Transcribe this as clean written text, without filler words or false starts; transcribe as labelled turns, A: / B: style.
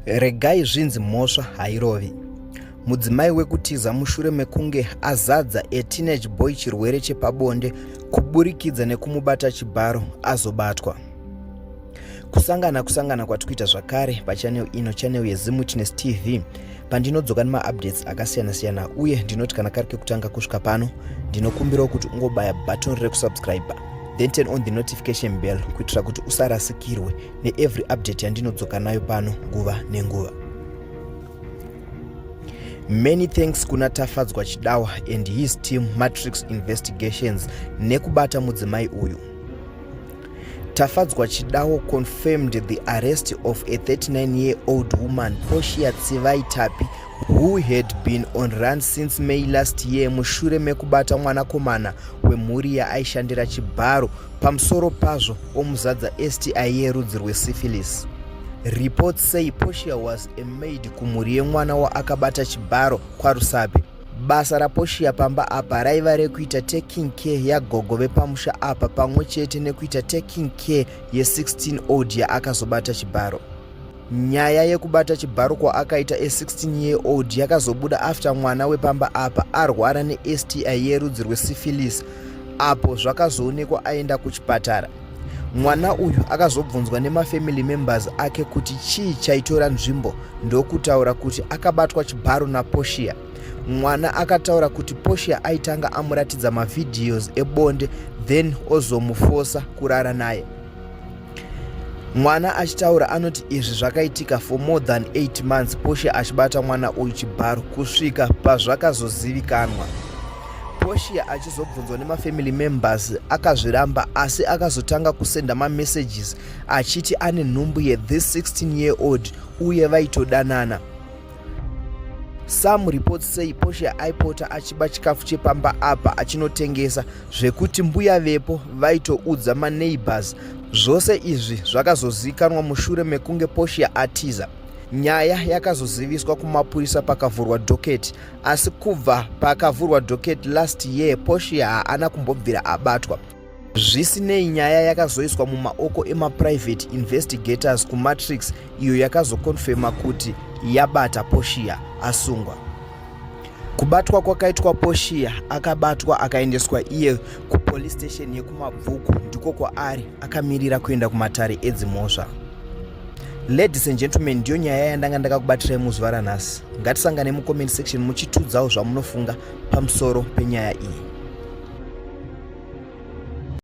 A: Regai zvinzi mhosva hairovi. Mudzimai wekutiza mushure mekunge azadza a teenage boy chirwere chepabonde kuburikidza nekumubata chibharo azobatwa. Kusangana kusangana kwatikuita zvakare pachannel ino, channel yeZimwitness TV, pandinodzoka nemaupdates akasiyana-siyana, uye ndinoti kana kari kekutanga kusvika pano, ndinokumbirawo kuti ungobaya button rekusubscribe, then turn on the notification bell kuitira kuti usarasikirwe neevery update yandinodzoka nayo pano nguva nenguva. Many thanks kuna Tafadzwa Chidawa and his team Matrix Investigations nekubata mudzimai uyu. Tafadzwa Chidawo confirmed the arrest of a 39-year-old woman, Portia Tsivai Tapi, who had been on run since May last year mushure mekubata mwanakomana wemhuri yaaishandira chibharo, pamusoro pazvo omuzadza STI yerudzi rwesyphilis. Reports say Portia was a maid kumhuri yemwana waakabata chibharo kwaRusape. Basa raPortia pamba apa raiva rekuita taking care yagogo vepamusha apa pamwe chete nekuita taking care ye16 old yaakazobata chibharo. Nyaya yekubata chibharo kwaakaita a16 year old yakazobuda after mwana wepamba apa arwara neSTI yerudzi rwesyphilis, apo zvakazoonekwa aenda kuchipatara. Mwana uyu akazobvunzwa nemafamily members ake kuti chii chaitora nzvimbo, ndokutaura kuti akabatwa chibharo naPortia. Mwana akataura kuti Portia aitanga amuratidza mavideos ebonde, then ozomufosa kurara naye. Mwana achitaura anoti izvi zvakaitika for more than 8 months, Portia achibata mwana uyu chibharo kusvika pazvakazozivikanwa. Portia achizobvunzwa nemafamily members akazviramba, asi akazotanga kusenda mamessages achiti ane nhumbu yethis 16 year old uye vaitodanana. Some reports say Portia aipota achiba chikafu chepamba apa achinotengesa, zvekuti mbuya vepo vaitoudza maneighbors. Zvose izvi zvakazozivikanwa mushure mekunge Portia atiza. Nyaya yakazoziviswa kumapurisa, pakavhurwa docket, asi kubva pakavhurwa docket last year, Portia haana kumbobvira abatwa. Zvisinei, nyaya yakazoiswa mumaoko emaprivate investigators kuMatrix, iyo yakazokonfema kuti yabata Portia, asungwa. Kubatwa kwakaitwa Portia, akabatwa akaendeswa iye kupolice station yekuMabvuku, ndiko kwaari akamirira kuenda kumatare edzimhosva. Ladies and gentlemen, ndiyo nyaya yandanga ndakakubatirai muzuva ranhasi. Ngatisangane mucomment section muchitudzawo zvamunofunga pamusoro penyaya iyi.